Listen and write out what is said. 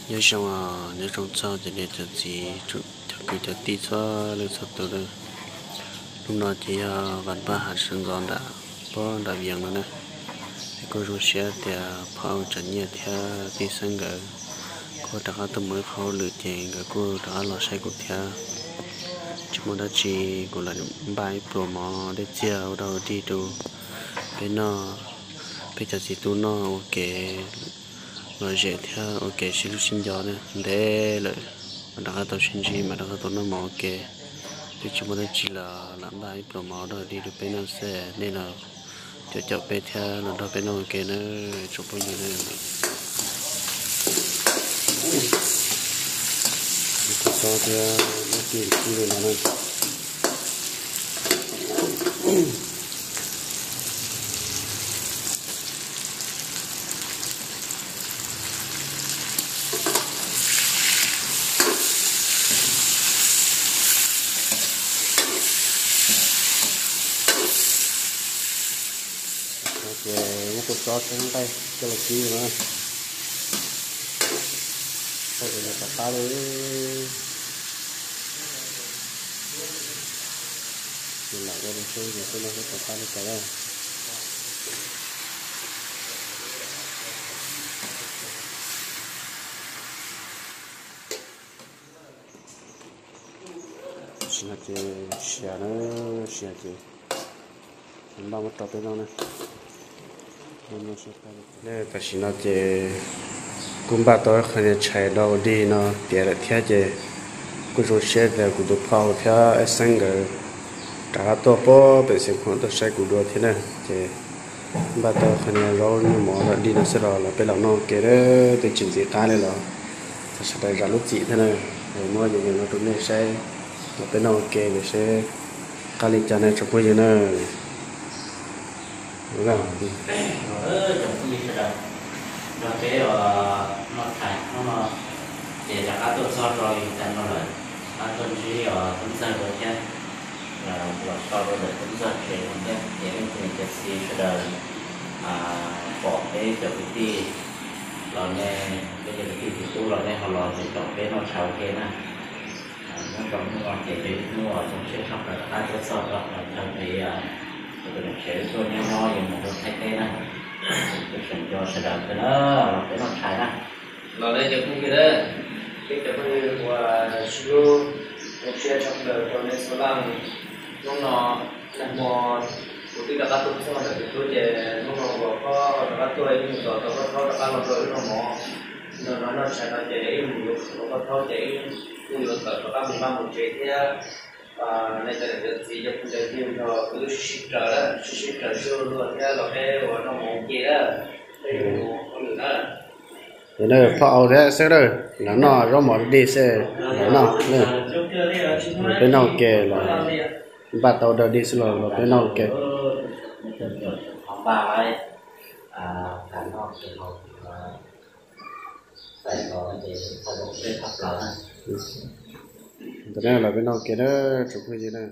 Nyob zoo, nyob zoo txog cov niam cov txiv, cov kwv cov tij txhua leej txhua tus na. Hnub no ces yog vas npaj hav sawv ntxov nram pob nram Vias no na. Es kuj zoo siab tias phauj Tsav Nyiaj thiab tij Xeeb nkawd kuj rov qab tuaj mus ib qho hauj lwm ces nkawd kuj rov qab los saib kuv thiab. Tsis muaj dab tsi, kuv lam npaj ib pluas mov dej txiag ua dog ua dig rau peb noj, peb cov txiv tub noj ua ke lom zem thiab ua ke sib hlub sib nco ne. Ntev lawm mam rov qab tau sib ntsib, mam rov qab tau noj mov ua ke. Twb tsis muaj dab tsi los lam npaj ib pluas mov dog dig rau peb noj xwb, nej los caum caum peb thiab los nrog peb noj ua ke na, tsoom phooj ywg na. Kua txob thiab muab kib kib li no na. Ces muab kua txob thiab nqaij coj los kib no. Thaij kom nws rov qab li. Ces lam ua li xwb ces peb noj peb rov qab li cas na. Tam sim no ces siav na, siav ces npaj muab rau peb noj na. Tam sim no ces kuj npaj tau qhov niag tshais dog dig no tiav lawm thiab ces kuj zoo siab tias kuv tus phauj thiab Xeeb nkawd rov qab tuaj pob pem Xeev Khuam tuaj saib kuv dua thiab na. Ces npaj tau qhov niag zaub nyuj mov dog dig no xwb los los peb los noj ua ke na, twb tsis ntxiv qab li los txog sawv daws zam lub txim thiab na. Muab yus no rau nej saib, los peb noj ua ke los seb qab li cas na tsoom phooj ywg na. Cov phooj ywg sawv daws, nrog peb noj tshais hnub no ces rov qab tuaj txog rau yus tas no lawm, rov qab tuaj ntsib tub ntxawg dua thiab, los so rau ntawm tub ntxawg tsev no thiab. Ces leej twg cov txiv sawv daws pom peb cov kwv tij los nej, peb cov kwv tij tus tub los nej ho los ces caum peb noj tshais ua ke na. Hnub rau hnub no ces peb hnub zoo siab tshaj plaws rov qab tuaj txog rau chaw pem, tus niam tsev tuaj nyob nyob yuav mus rau Thaib teb na. Kuv tseem nco sawv daws kawg na, los peb noj tshais na. Los nej cov phooj ywg na, peb cov phooj ywg uas sib hlub, zoo siab tshaj plaws rau nej txhua leej. Hnub no nag hmo kuv twb rov qab tuaj txog ntawm tus tub ces hnub no uas koj rov qab tuaj ib mus tos tau koj thaub rov qab los rau wb noj mov, nrog no noj tshais no ces ib mus yuav khaws koj thaub ces ib kuj yuav tawm rov qab mus vaj mus tsev thiab. Nej cov niam cov txiv cov phooj cov ywg nrog kuv twb sib sib raws, sib sib raws sib luag thiab los peb uas noj mov ua ke na, peb yuav mus hauj lwm na. Ces na phauj thiab Xeeb na, los noj zaub mov dig xwb los noj, peb noj ua ke los npaj tau dog dig xwb los los peb noj ua ke. Ntawm no los peb noj ua ke na tsoom phooj ywg na.